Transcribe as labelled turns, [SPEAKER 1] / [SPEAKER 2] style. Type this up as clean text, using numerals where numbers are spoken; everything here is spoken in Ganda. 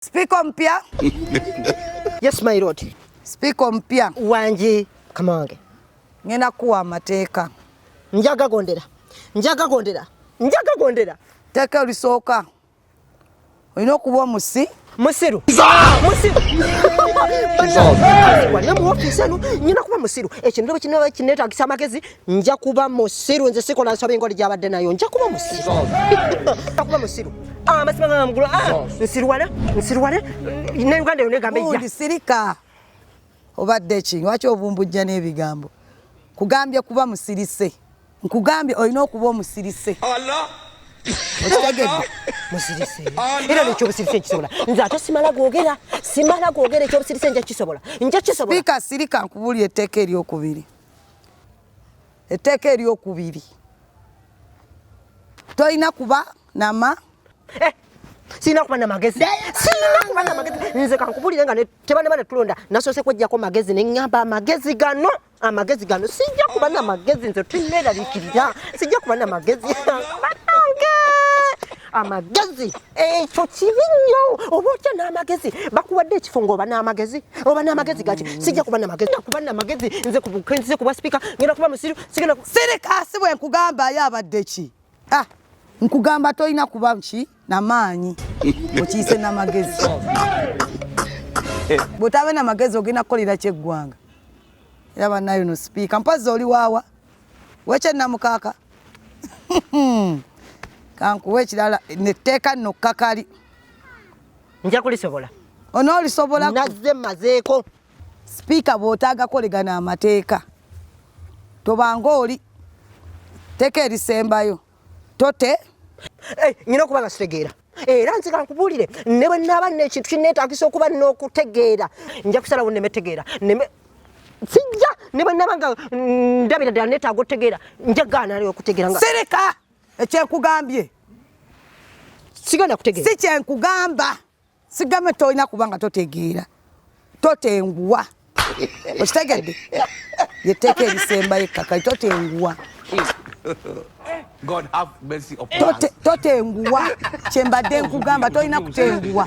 [SPEAKER 1] Speaker omupya.
[SPEAKER 2] Yes my lord.
[SPEAKER 1] Speaker omupya.
[SPEAKER 2] Wangi kamange.
[SPEAKER 1] Ngenda kuwa amateeka.
[SPEAKER 2] Njaga gondera. Njaga gondera. Njaga gondera.
[SPEAKER 1] Teeka olisooka. Olina okuba omusi.
[SPEAKER 2] Musiru. Musiru. Wane mu ofiisi eno nyina kuba musiru. Ekintu bwe kinaba kineetagisa amagezi nja kuba musiru nze sikola nsobi ngoli gyabadde nayo nja kuba musiru. Nja kuba musiru. Amazima nga mugulu nsirwala nsirwale ne Uganda yonna egamba ejja.
[SPEAKER 1] Sirika. Obadde ki? Lwaki obumbujja n'ebigambo? Kugambye kuba musirise. Nkugambye olina okuba omusirise.
[SPEAKER 3] Allah.
[SPEAKER 1] Okitegedde?
[SPEAKER 2] Musirise. Era n'ekyobusirise nkisobola. Nze ate simala googera, simala googera ekyobusirise nja kisobola. Nja kisobola.
[SPEAKER 1] Sipiika sirika nkubuulire etteeka eryokubiri. Etteeka eryokubiri. Tolina kuba nama
[SPEAKER 2] sirina kuba namagezi, sirina kuba namagezi. Nze kankubulire nga tebanaba netulonda nasoose kwejjako magezi ne ŋŋamba amagezi gano, amagezi gano sijja kuba namagezi nze tuneeraliikirira, sijja kuba namagezi. Banange amagezi ekyo kibi nnyo. Oba otya n'amagezi, bakuwadde ekifo ng'oba n'amagezi, oba n'amagezi gaki? Sijja kuba namagezi, kuba namagezi nze nze kuba sipiika ngenda kuba musiru, sigenda
[SPEAKER 1] Sirika, si bwe nkugamba ye abadde ki? Nkugamba tolina kuba ki namaanyi, okiyise n'amagezi. Bw'otabe n'amagezi ogenda kukolera ki eggwanga? Era bannayo no sipiika mpozzi oli waawa wekye namukaaka. Kankuwa ekirala netteeka nno kkakali.
[SPEAKER 2] Nja kulisobola.
[SPEAKER 1] Onoolisobola?
[SPEAKER 2] Nazze mmazeeko.
[SPEAKER 1] Sipiika bw'otaagakolegana amateeka tobanga oli tteeka erisembayo tote.
[SPEAKER 2] Nyina okuba nga sitegeera. Era nze kankubuulire ne bwe nnaaba nina ekintu kinneetaagisa okuba n'okutegeera nja kusalawo nneme tegeera. Nneme sijja ne bwe nnaaba nga ndabira ddala neetaaga otegeera nja gaana okutegeera nga
[SPEAKER 1] Sirika ekyenkugambye.
[SPEAKER 2] Sigenda kutegeera.
[SPEAKER 1] Si kyenkugamba. Sigambe tolina kuba nga totegeera. Totenguwa. Okitegedde? Lyetteeka erisembayo ekkakali, totenguwa.
[SPEAKER 3] God have mercy upon us.
[SPEAKER 1] Totenguwa. Kye mbadde nkugamba tolina kutenguwa.